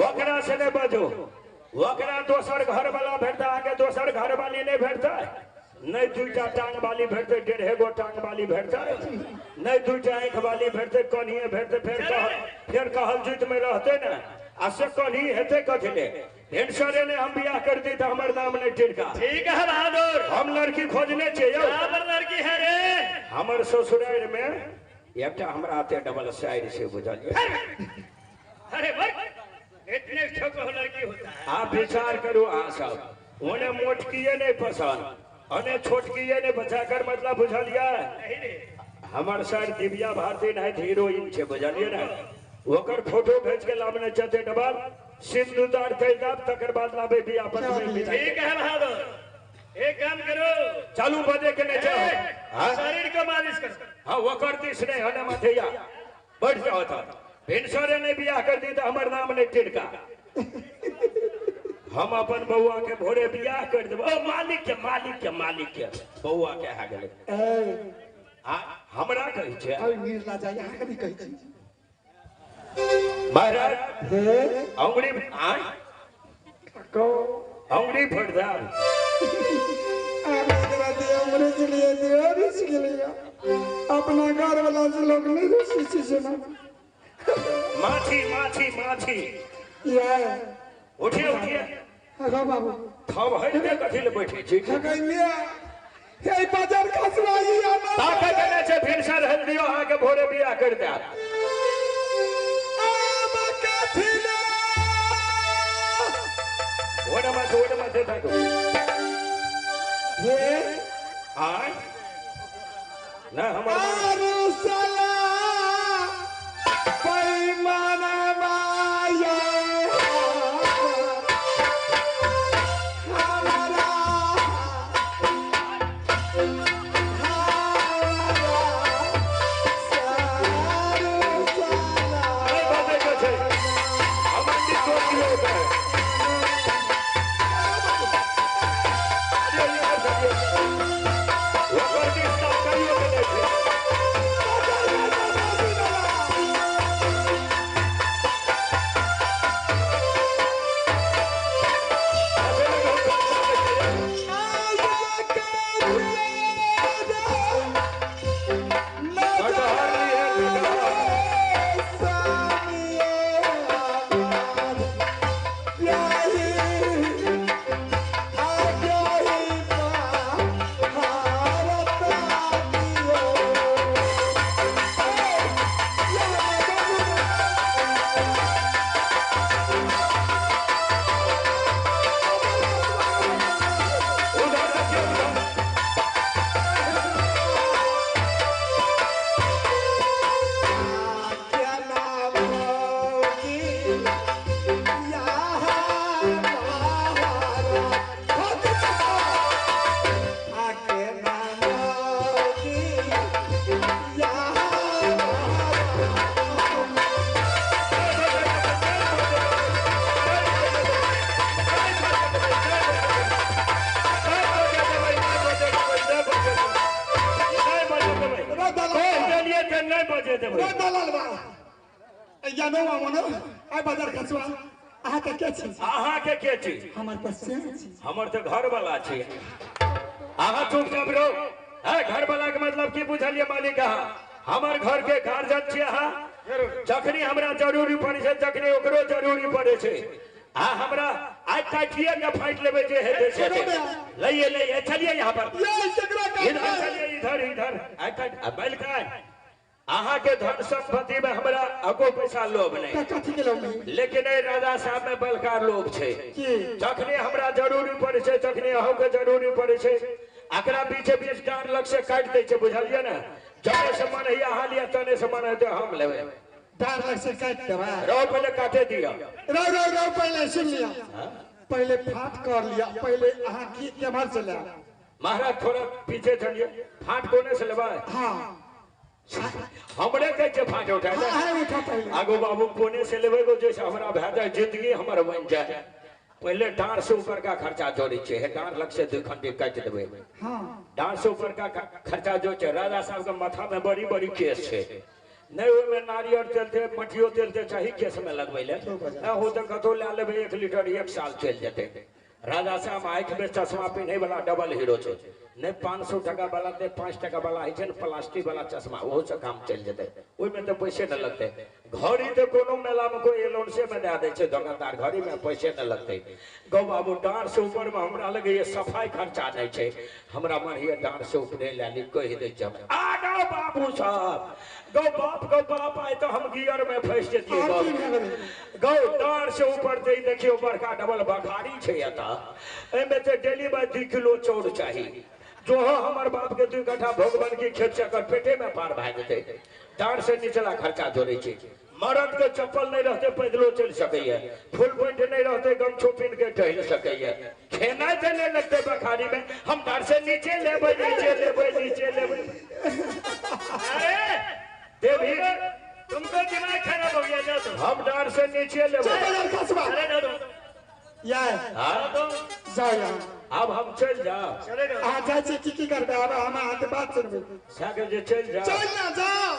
ओकरा से नहीं बजू ओकरा दोसर घर वाला भेटता आगे दोसर घर वाली नहीं भेटता नहीं दुईटा टांग वाली भेटते डेढ़े गो टांग वाली भेटते नहीं दुईटा आँख वाली भेटते कन्हिए भेटते फिर कहल जुत में रहते ना आ से कन्ही हेते कथी ले भिनसरे ने हम बियाह कर दी तो हमर नाम नहीं टिरका। ठीक है बहादुर हम लड़की खोजने छे यौ। पर लड़की है रे हमर ससुराल में एकटा हमरा आते डबल साइड से बुझलिए। अरे बस इतने ठोको लड़की होता है। आप विचार करू अहाँ सब ओने मोटकिए नहीं पसंद अने छोटकिए नहीं बचा कर मतलब बुझलिए। हमर सर दिव्या भारती नहीं हीरोइन छे बुझलिए ना ओकर फोटो भेज के लाबने चते डबल सिंदूरदार कह दाब तकर बाद लाबे भी आपस में। ठीक है बहादुर एक काम करो चालू बजे के नहीं चाहो शरीर को मालिश करो। हां ओकर दिस नहीं हने माथैया बैठ जाओ था भिनसरे ने बियाह कर दी तो हमर नाम नहीं टिरका। हम अपन बउआ के भोरे बियाह कर देब ओ मालिक के मालिक के मालिक के बउआ के आ गेलै आ हमरा कहै छै आ निर्ला जा यहाँ कभी कहै छी महाराज हे अंगुरी आ को अंगुरी फोड़ दे आ एकरा दे अंगुरी के लिए दे रुस गेलिया अपना घर वाला से लोग नहीं रुसी छी से ना माछी माछी माछी ये उठिए उठिए अगो बाबू थब हट के कथि ले बैठे छी खगैलिया हे बाजार खसवाई आना ताके केने छै भिनसर हल दियो अहाँ के भोरे बियाह कर दे आब कथि ले ओने माथे ताको हे आय ना हमर आरु साला पैमाना माया हमर तो घर वाला छी अहाँ चुपचाप रहो। है घर वाला के मतलब की बुझलिए मालिक अहाँ हमर घर के गार्जियन छी अहाँ जखनी हमरा जरूरी पड़े छै तखनी ओकरो जरूरी पड़े छै आ हमरा आज काटिए के फाइट लेबै जे हेतै से लइए लइए चलिए यहाँ पर इधर चलिए इधर इधर आ काट आ बैल काट अहाँ के धन संपत्ति में हमरा अको पैसा लोभ नहीं लेकिन ए राजा साहब में बलकार लोभ छै जखनी हमरा जरूरी पड़े छै तखनी अहूँ के जरूरी पड़े छै एकरा बीचे बीच डार लग से काटि दै छै बुझलियै ने जने से मन है अहाँ लिअ तने से मन है तो हम लेबै डार लग से काटि देबै रौ पहले काटे दिअ रौ रौ रौ पहले सुन लिया पहले फाट कर लिया पहले अहाँ की केम्हर से ले महाराज थोड़ा पीछे चलिए फाट कोने से लेबै। हां हमरे कहै छै फाट उठा आगो बाबू कोने से लेबै गो जैसे हमरा भए जाए जिंदगी हमर बनि जाए पहले डांर से ऊपर का खर्चा जोड़े छे डांर लग से दू खंडी काटि देबै। हां डांर से ऊपर का खर्चा जो छै राजा साहब के माथा में बड़ी बड़ी केस छै नहीं ओहिमे नारियल तेल थे मटियो तेल थे चाही केस में लगबै ले हो तऽ कतौ लए लेबै 1 लीटर 1 साल चलि जेतै। राजा साहब आँखि में चश्मा पिन्है वाला डबल हीरो छै, नहीं 500 टका वाला नहीं 5 टका वाला है ने प्लास्टिक वाला चश्मा, ओहो से काम चलि जेतै, ओहिमे तऽ पैसे न लगतै। घड़ी तऽ कोनो मेला में कोई एलोनसे में दए दै छै दोकानदार, घड़ी में पैसे न लगतै। गौ बाबू डाँर से ऊपर में हमरा लगैए सफाई खर्चा नहीं छै, हमरा मन होइए डाँर से ऊपरे लए ली, कहि दै छै आ गौ बाबू साहब, गौ बाप आइ तऽ हम गियर में फँसि जेतियै। गौ डाँर से ऊपर तऽ देखियौ बड़का डबल बखारी छै एतऽ, एहिमे तऽ डेली बाय 2 किलो चाउर चाही। जो हो हमर बाप के 2 कट्ठा भगवान की खेत से अगर पेटे में पार भए जेतै। डाँर से निचला खर्चा जोड़ै छै। मरद के चप्पल नहीं रहते पैदलो चलि सकैए, फुल पैंट नहीं रहते गमछो पिन्ह के टहल सकैए, खेनाइ तऽ नहि लगतै बखारी में, हम डाँर से नीचे लेबै नीचे लेबै नीचे लेबै। अरे देवी तुमको दिमाग खराब हो गया, जाओ तुम। हम डाँर से नीचे लेबै। अरे जाओ तुम। यार जाओ यहाँ, अब हम चल जाओ। अहाँ जाइ छी की की करबै, आब हम अहाँके बात सुनबै। सागर जे चलि जाओ, चल ना जाओ,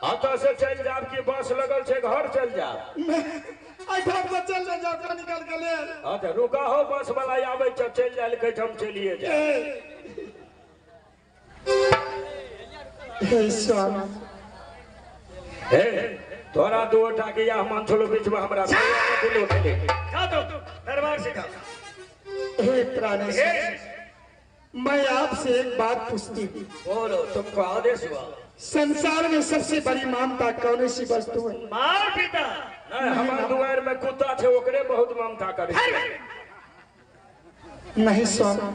अतऽ से चलि जाब कि बस लगल छै घर चलि जाब? एहिठाम से चलि ना जाओ, कहाँ निकल के लेल। हाँ तऽ रुका हो, बस वाला आबै छै चलि जाय कहै छै हम चलिए जाए। हे स्वामी, हे तोरा 2 टा के या मन छलो बीच में हमरा जाओ तुम दरबार से जाओ। हे प्राणेश्वर, मैं आपसे एक बात पूछती हूँ। बोलो, तुमको आदेश हुआ। संसार में सबसे बड़ी ममता कौन सी वस्तु है? मार पिता। नहीं, हमार दुआर में कुत्ता छे ओकरे बहुत ममता करे। नहीं स्वामी,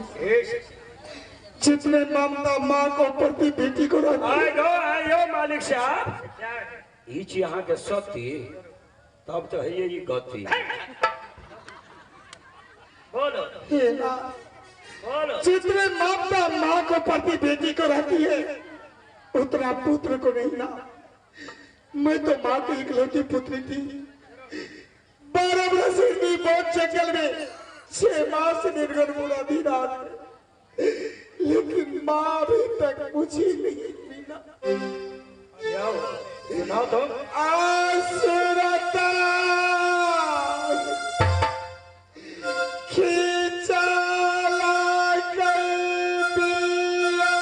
जितने ममता माँ को प्रति बेटी को रहती है। आयो मालिक साहब, ई छी अहाँ के सती, तब तो है ई गति। बोलो बोलो, जितने ममता माँ को प्रति बेटी को रहती है उतना पुत्र को नहीं ना। मैं तो माँ की इकलौती पुत्री थी। 12 बरस बहुत जंगल में 6 माह से निर्गण बुला रात में, लेकिन माँ अभी तक मुझे नहीं मिला। सुनाओ तुम। आसुरता खींचा कर दिया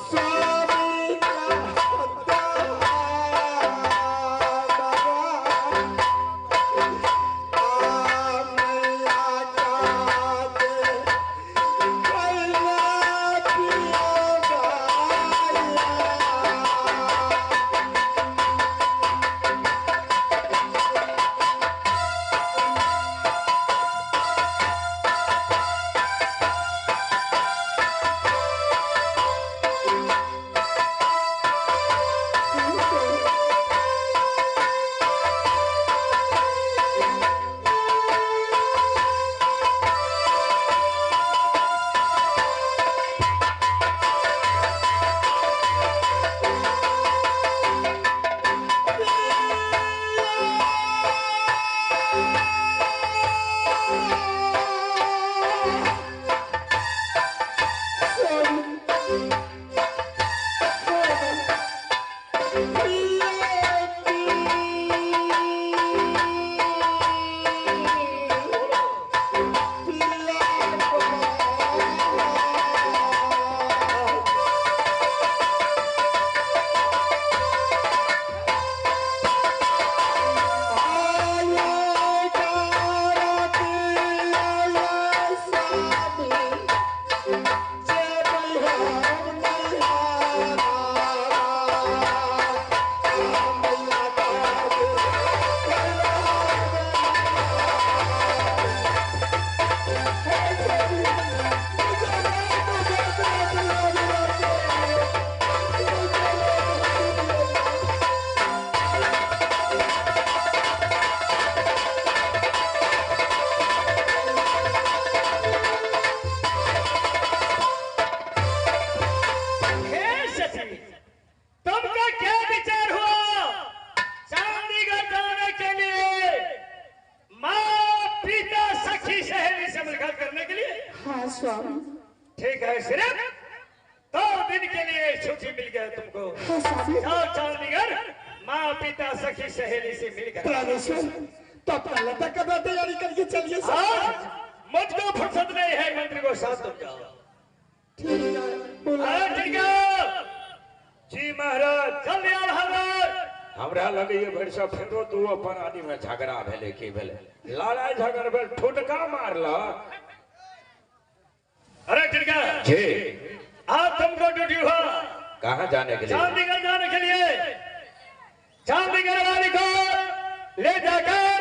स्वामी का सिर्फ 2 दिन के लिए छुट्टी मिल गया तुमको। जाओ चंडीगढ़, माँ पिता सखी सहेली से मिलकर। प्राणेश्वर तो अपना लता कपड़ा तैयारी करके चलिए। मुझको फुर्सत नहीं है, मंत्री को साथ तुम जाओ। ठीक है जी महाराज। जल्दी आओ हजरत। हमरा लगैए भरि सब फेरो दूओ प्राणी में झगड़ा भेलै की भेलै, लड़ाई झगड़ भेल, ठुटका मारलक। अरे ठीक है जी, आज तुमको ड्यूटी हुआ। कहाँ जाने के लिए? चंडीगढ़ जाने के लिए। चंडीगढ़ वाले को ले जाकर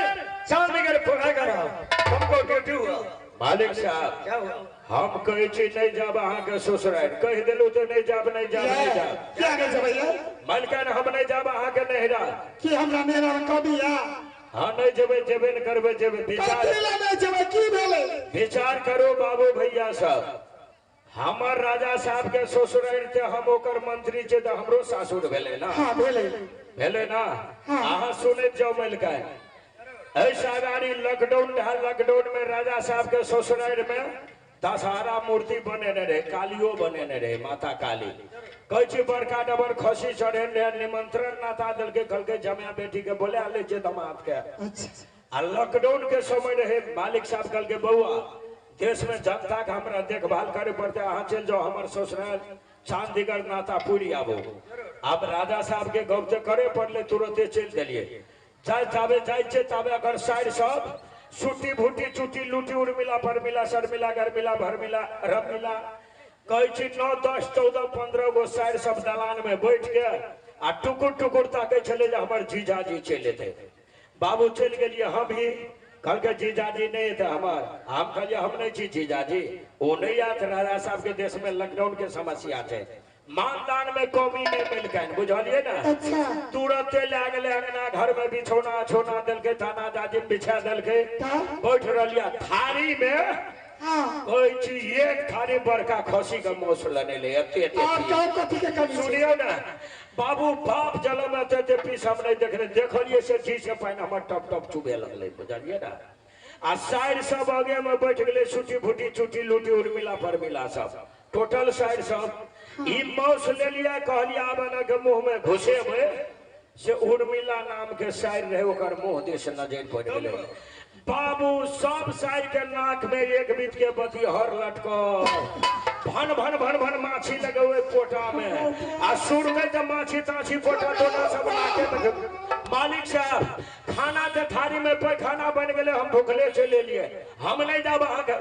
चंडीगढ़ पहुंचा कर आओ, तुमको ड्यूटी हुआ। मालिक साहब क्या हुआ? हम कहै छी नहीं जाब अहाँ के ससुराल, कहि देलू तो नहीं जाब नहीं जाब नहीं जाब। क्या नहीं जाब भैया? मालिकान हम नहीं जाब अहाँ के नहिरा। की हमरा नहिरा कभी आ? हाँ नहीं जेबै, जेबे न करबै जेबै। विचार नहीं जेबै की भेलै? विचार करो बाबू भैया सब, हमर राजा साहब के ससुराल ते हम ओकर मंत्री छे त हमरो सासुर भेलै ना। हां भेलै भेलै ना। अहाँ सुनैत जाउ मालिकान, ऐसा गाड़ी लॉकडाउन रहा, लॉकडाउन में राजा साहब के ससुराल में दशहरा मूर्ति बनेने रहे, कालियो बनेने रहे, माता काली। कहै छी बड़का डबर खसी चढ़ेने रहे, निमंत्रण नाता देलकै, कहलकै जमाय बेटी के बोला लै छै दमाद के। आ लॉकडाउन के समय रहे, मालिक साहब कहलकै बौआ देश में जनता के हमरा देखभाल करे पड़तै, अहाँ चलि जाउ हमर ससुराल चंडीगढ़ नाता पूरी आबू। आब राजा साहब के गप तऽ करे पड़लै, तुरते चलि देलियै। जाय ताबे जाइ छै ताबे अगर साइड सब सुटी भूटी चुटी लूटी उर्मिला परमिला शर्मिला गर्मिला भरमिला रमिला कहै छी 9 10 14 15 गो साइड सब दलान में बैठ के आ टुकुर टुकुर ताकै छलै जे हमर जीजाजी चलि एतै। बाबू चलि गेलियै हम ही, कहलकै जीजाजी नहीं एतै हमर। हम कहलियै हम नहीं छी जीजाजी, ओ नहीं आयत। राजा साहब के देश में लॉकडाउन के समस्या छै, मानदान में कमी नहीं मिलकनि, बुझलियै ना। अच्छा। तुरते लए गेलै अंगना घर में बिछौना छौना देलकै, ताना जाजिम बिछा देलकै, बैठ रहलियै थारी में। कहै छी एक थारी बड़का खसी के मौस लेने ले एते एते। सुनियौ ना बाबू, बाप जलम एते एते पीस हम नहीं देखने, देखलियै से जी से पानि हमर टप टप चुबे लगलै, बुझलियै ना। आ साइड सब आगे में बैठ गेलै, सुटी भूटी चुटी लूटी उर्मिला परमिला सब टोटल साइड सब। ई मौस ले लिया, कहलिया आब एना के मुंह में घुसेबै से उर्मिला नाम के साइड रहे, ओकर मुंह दिस नजर पड़ि गेलै। बाबू सब साइड के नाक में एक बीत के बती हर लटकल, भन भन भन भन माछी लगे हुए पोटा में, आ सुर में जब माछी ताछी पोटा टोटा सब नाके में। मालिक साहब खाना के थारी में पैखाना बन गेलै, हम भूखले चलि एलियै, हम नहीं जाब अहाँ के।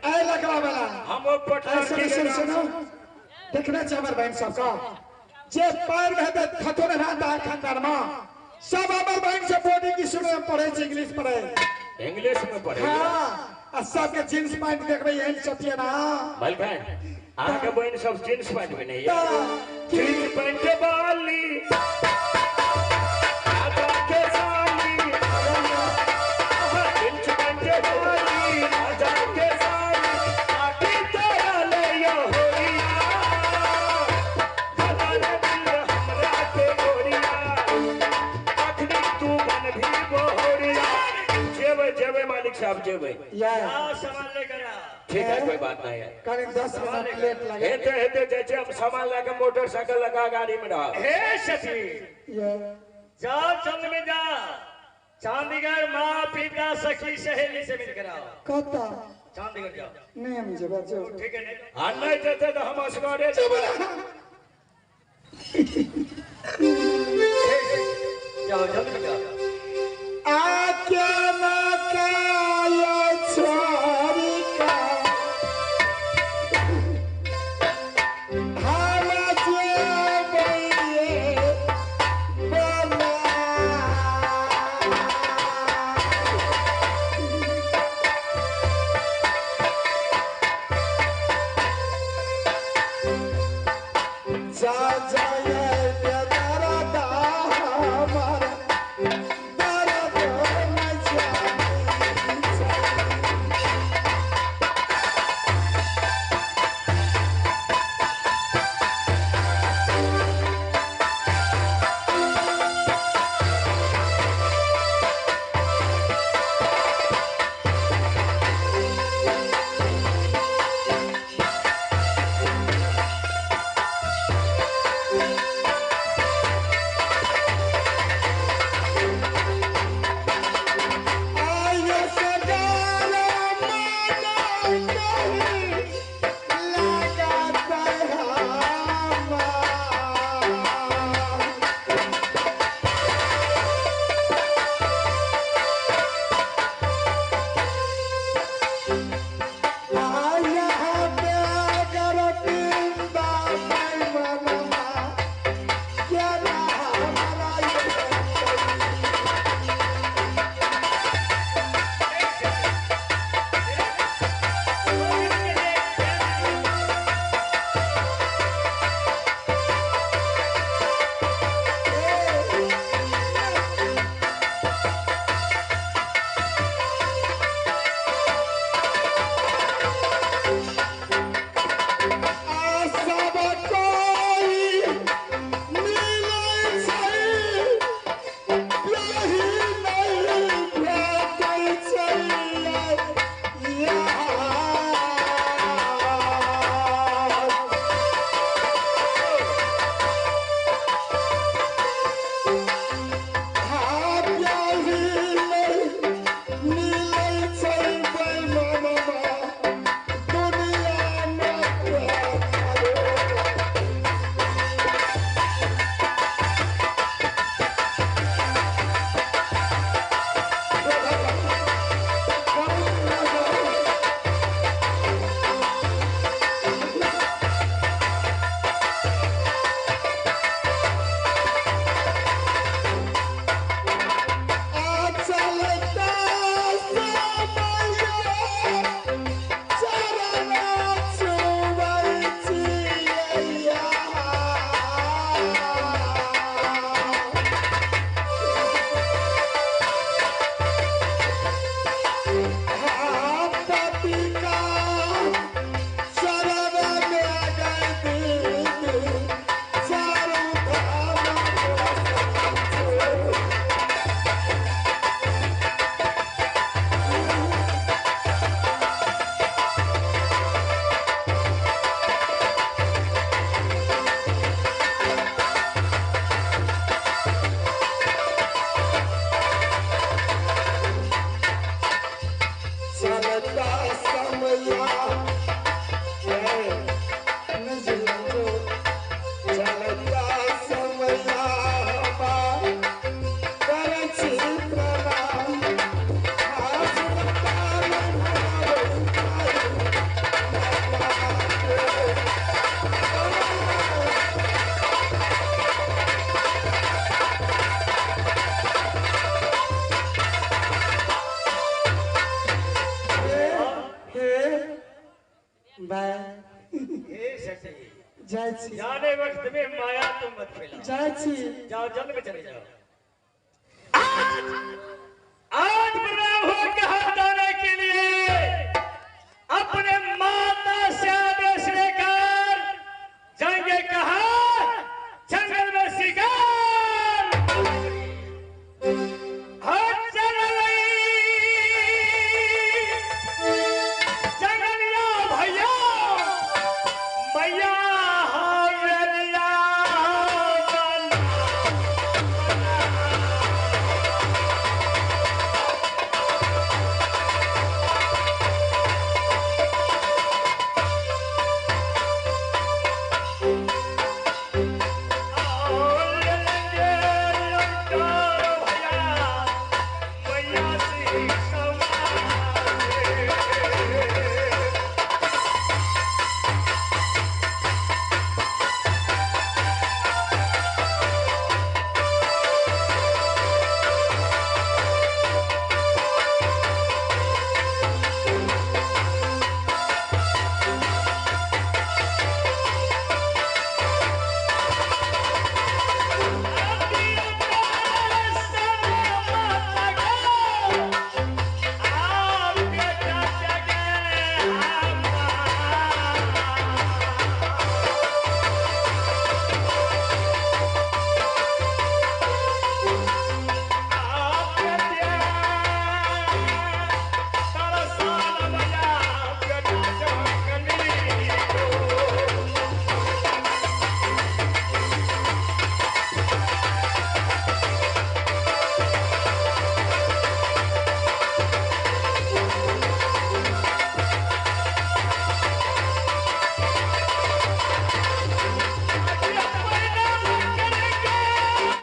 ऐ लगवा वाला हम ओ पटना सुनो देखना छै हमर बहन सब का जे पैर में त खतो ने भात खानदान में सब हमर बहन से बोर्डिंग स्कूल में पढ़े छै, इंग्लिश पढ़े, इंग्लिश में पढ़े। हां आ सब के जींस पैंट देखबै एहन सतिया ना। मालिक अहाँ के बहन सब जींस पैंट में नहीं है, जींस पैंट वाली राजा के साली, जींस पैंट वाली राजा के साली, आटी तोरा ले यो होरिया, बदल दिल हमरा के गोरिया, अखनी तू बन भी बोरिया। जेबै जेबै मालिक साहब जेबै। आओ सामान लेकर आओ। ठीक है कोई बात नहीं है, करीब 10 मिनट लेट लगे। हेते हेते जैसे हम सामान लाके मोटरसाइकिल लगा गाड़ी में रहा। हे शशि जाओ चंद में जा, चंडीगढ़ माँ पिता सखी सहेली से मिलकर आओ। कता? चंडीगढ़ जाओ। नहीं हम जेबै जो। ठीक है नहीं आ नहीं जेते तो हम असगरे जेबै। जाओ जल्दी जाओ। आके ना काया छोरी का हम जेबै बना। जा जाए दर्द हमर दर्द न जाने। बाय। ए सती, जाइ छी। जाने वक्त में माया तुम मत फैलाओ। जाइ छी। जाओ, जल्द में चले जाओ। आज आज प्रणाम हो कहा जाने के लिए अपने माता से आदेश लेकर जाएंगे कहा? जंगल में शिकार। हाँ, चल जंगलिया भैया, मैया